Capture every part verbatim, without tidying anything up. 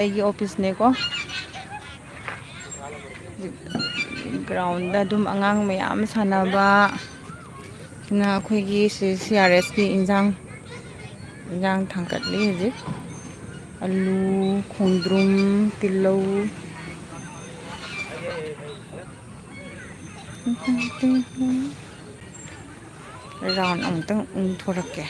ꯑꯩꯒꯤ ꯑꯣꯐꯤꯁꯅꯦꯀꯣ꯫ ꯒ꯭ꯔꯥꯎꯟꯗ ꯑꯗꯨꯝ ꯑꯉꯥꯡ ꯃꯌꯥꯝ ꯁꯥꯟꯅꯕ꯫ ꯁꯤꯅ ꯑꯩꯈꯣꯏꯒꯤ ꯁꯤ, ꯁꯤ ꯑꯥꯔ ꯑꯦꯁꯀꯤ ꯏꯟꯖꯥꯡ, ꯏꯟꯖꯥꯡ ꯊꯥꯡꯀꯠꯂꯤ ꯍꯧꯖꯤꯛ꯫ ꯑꯂꯨ, ꯈꯣꯡꯗ꯭ꯔꯨꯝ, ꯇꯤꯜꯍꯧ꯫ ꯔꯥꯎꯟ ꯑꯃꯨꯛꯇꯪ ꯎꯪꯊꯣꯔꯛꯀꯦ꯫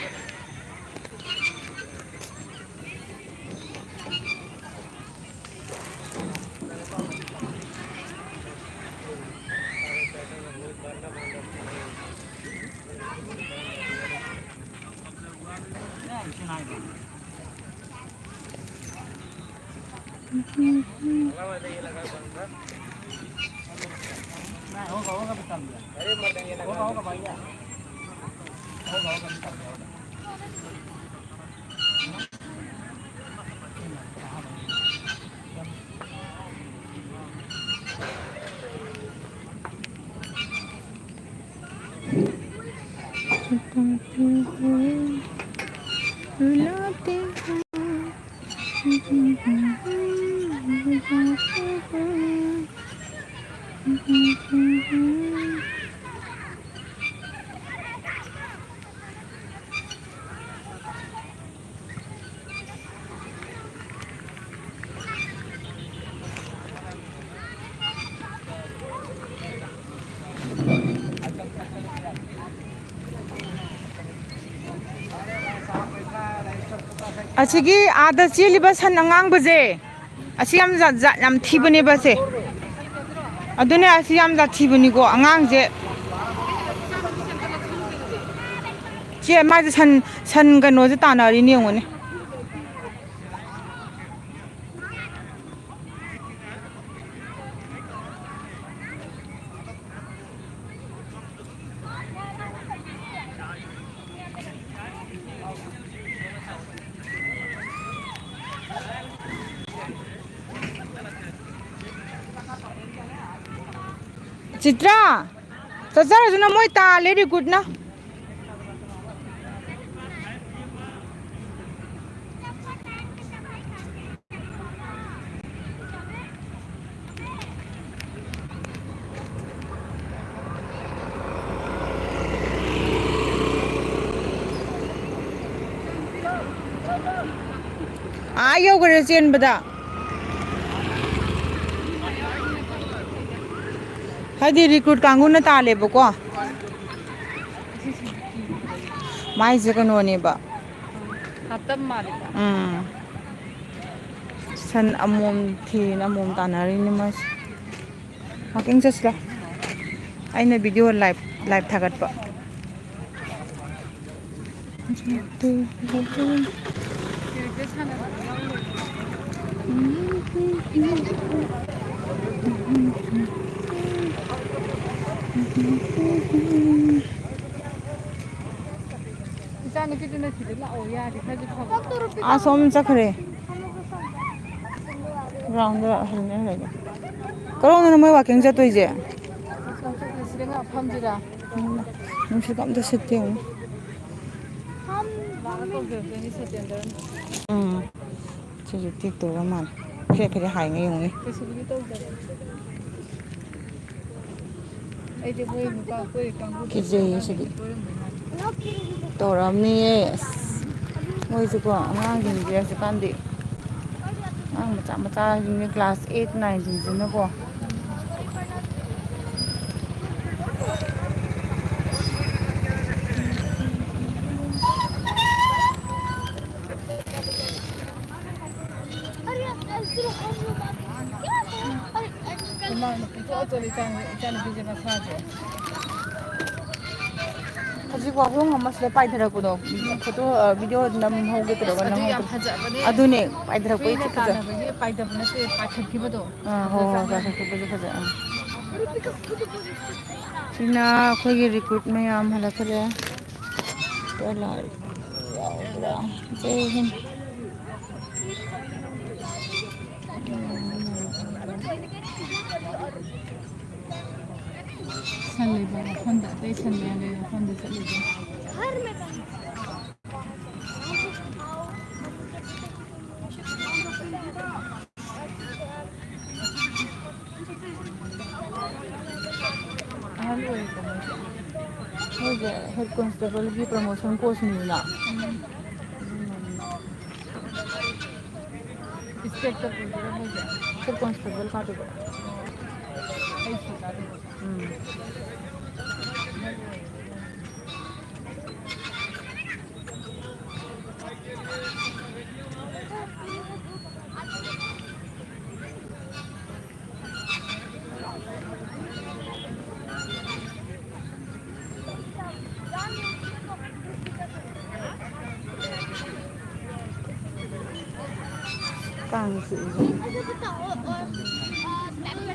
ꯑꯁꯤꯒꯤ ꯑꯥꯗ ꯆꯦꯜꯂꯤꯕ ꯁꯟ ꯑꯉꯥꯡꯕꯁꯦ, ꯑꯁꯤ ꯌꯥꯝ ꯖꯥꯠ, ꯖꯥꯠ ꯌꯥꯝ ꯊꯤꯕꯅꯦꯕ ꯑꯁꯦ꯫ ꯑꯗꯨꯅꯦ, ꯑꯁꯤ ꯌꯥꯝ ꯖꯥꯠ ꯊꯤꯕꯅꯤꯀꯣ ꯑꯉꯥꯡꯁꯦ꯫ ꯆꯦ, ꯃꯥꯁꯦ ꯁꯟ, ꯁꯟ ꯀꯩꯅꯣꯁꯦ ꯇꯥꯟꯅꯔꯤꯅꯦ ꯌꯦꯡꯉꯨꯅꯦ꯫ ꯆꯤꯇ꯭ꯔꯥ, ꯆꯠꯆꯔꯁꯅꯨ, ꯃꯣꯏ ꯇꯥꯜꯂꯦ ꯔꯤꯀ꯭ꯔꯨꯠꯅ꯫ ꯌꯧꯈꯔꯦ ꯆꯦꯟꯕꯗ꯫ ꯍꯥꯏꯗꯤ recruit ꯀꯥꯡꯕꯨꯅ ꯇꯥꯜꯂꯦꯕꯀꯣ꯫ ꯃꯥꯏꯁꯦ ꯀꯩꯅꯣꯅꯦꯕ꯫ ꯍꯥꯞꯇꯝ ꯃꯥꯜꯂꯦꯀꯣ꯫ ꯎꯝ꯫ ꯁꯟ ꯑꯃꯣꯝ ꯊꯤꯅ ꯑꯃꯣꯝ ꯇꯥꯟꯅꯔꯤꯅꯤ ꯃꯥꯁꯦ꯫ Walking ꯆꯠꯁꯤꯔꯣ? ꯑꯩꯅ video live, live ꯊꯥꯒꯠꯄ꯫ ꯏꯆꯥꯅꯨꯄꯤꯗꯨꯅ ꯁꯤꯗ ꯂꯥꯛꯑꯣ ꯌꯥꯔꯗꯤ ꯈꯔꯁꯨ ꯐꯕ꯫ ꯑꯥ, ꯁꯣꯝ ꯆꯠꯈ꯭ꯔꯦ꯫ Ground ꯗ ꯍꯜꯂꯦ, ꯍꯜꯂꯦ꯫ ꯀꯔꯣꯝꯗꯅꯣ ꯃꯣꯏ walking ꯆꯠꯇꯣꯏꯁꯦ? ꯁꯣꯝ ꯆꯠꯈ꯭ꯔꯦ, ꯁꯤꯗ ꯉꯥꯏꯍꯥꯛ ꯐꯝꯁꯤꯔꯥ? ꯎꯝ, ꯅꯨꯡꯁꯤꯠ ꯑꯝꯇ ꯁꯤꯠꯇꯦ ꯌꯦꯡꯉꯨ꯫ ꯂꯥꯛꯑ ꯀꯧꯖꯔꯛꯇꯣꯏꯅꯤ ꯁꯇꯦꯟꯗ꯭ꯔꯅ꯫ ꯎꯝ꯫ ꯁꯤꯁꯨ ꯇꯦꯛꯇꯧꯔ ꯃꯥꯜꯂꯦ꯫ ꯐꯦꯔꯦ ꯐꯦꯔꯦ ꯍꯥꯏꯉꯩ ꯌꯦꯡꯉꯨꯅꯦ꯫ ꯀꯩꯁꯨꯕꯨꯗꯤ ꯇꯧꯗꯕꯅꯦ꯫ ꯑꯩꯗꯤ ꯃꯣꯏ ꯅꯨꯄꯥ ꯀꯣꯏ ꯀꯥꯡꯕꯨꯗꯨꯁꯨ ꯀꯤꯖꯩꯌꯦ ꯁꯤꯗꯤ꯫ ꯑꯉꯥꯡꯁꯤꯡꯗꯤ ꯀꯣꯏꯔꯝꯗꯣꯏ ꯃꯥꯜꯂꯤ꯫ ꯇꯧꯔꯝꯅꯤꯌꯦ꯫ ꯑꯁ, ꯃꯣꯏꯁꯨꯀꯣ ꯑꯉꯥꯡꯁꯤꯡꯁꯦ ꯍꯧꯖꯤꯛꯀꯥꯟꯗꯤ ꯑꯉꯥꯡ ꯃꯆꯥ ꯃꯆꯥꯁꯤꯡꯁꯦ class eight nine ꯁꯤꯡꯁꯤꯅꯀꯣ꯫ ꯍꯨꯃꯥꯡꯅ ꯄꯨꯡꯊꯣꯛ ꯊꯣꯛꯂꯦ ꯏꯆꯥ-, ꯏꯆꯥꯅꯨꯄꯤꯁꯦ ꯃꯁꯥꯁꯦ꯫ ꯍꯧꯖꯤꯛ ꯋꯥꯍꯣꯡ ꯑꯃ ꯁꯤꯗ ꯄꯥꯏꯊꯔꯛꯄꯗꯣ, photo, ꯑ, video ꯅꯝꯍꯧꯒꯦ ꯇꯧꯔꯒ ꯑꯗꯨ ꯌꯥꯝ ꯅꯝꯍꯧꯗ꯭ꯔꯦ꯫ ꯐꯖꯕꯅꯦ꯫ ꯑꯗꯨꯅꯦ, ꯄꯥꯏꯊꯔꯛꯄꯩ ꯍꯨꯏꯅ ꯐꯖ-, ꯇꯥꯟꯅꯕꯒꯤ ꯄꯥꯏꯊꯕ ꯅꯠꯇꯦ, ꯄꯥꯏꯈꯠꯈꯤꯕꯗꯣ꯫ ꯑꯥ, ꯍꯣꯏ, ꯍꯣꯏ, ꯐꯖꯖꯥꯠꯅꯤ꯫ ꯄꯥꯏꯈꯠꯈꯤꯕꯁꯨ ꯐꯖ-, ꯑꯥ꯫ ꯁꯤꯅ ꯑꯩꯈꯣꯏꯒꯤ recruit ꯃꯌꯥꯝ ꯍꯜꯂꯛꯈ꯭ꯔꯦ꯫ ꯖꯩ ꯍꯤꯟ꯫ ꯁꯟ ꯂꯩꯕ ꯃꯐꯝꯗ, ꯑꯇꯩ ꯁꯟ ꯃꯌꯥꯝ ꯂꯩꯕ ꯃꯐꯝꯗ ꯆꯠꯂꯨꯁꯦ꯫ ꯑꯍꯜ ꯑꯣꯏꯔꯦꯀꯣ ꯃꯣꯏꯁꯦ꯫ ꯃꯣꯏꯁꯦ head constable ꯒꯤ promotion course ꯅꯤꯗꯅ꯫ ꯎꯝ꯫ ꯎꯝ꯫ ꯏꯁꯇꯦꯠ ꯆꯠꯄꯗꯨꯔ ꯃꯣꯏꯁꯦ? ꯏꯁꯇꯦꯠ ꯀꯣꯟꯁꯇꯦꯕꯜ ꯀꯥꯗꯣꯏꯕ? ꯑꯩ ꯁꯤ ꯀꯥꯗꯣꯏꯕ? ꯎꯝ꯫ ꯀꯥꯡ ꯆꯤꯛꯏ꯫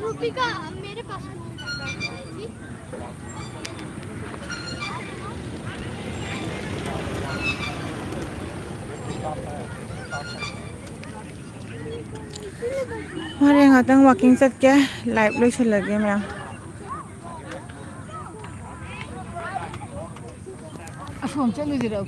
रुपी का मेरे पास। ꯍꯣꯔꯦꯟ ꯉꯥꯛꯇꯪ ꯋꯥꯛꯀꯤꯡ ꯆꯠꯀꯦ, ꯂꯥꯏꯚ ꯂꯣꯏꯁꯤꯜꯂꯒꯦ ꯃꯌꯥꯝ꯫ ꯑꯁꯣꯝ ꯆꯠꯂꯨꯁꯤꯔꯣ?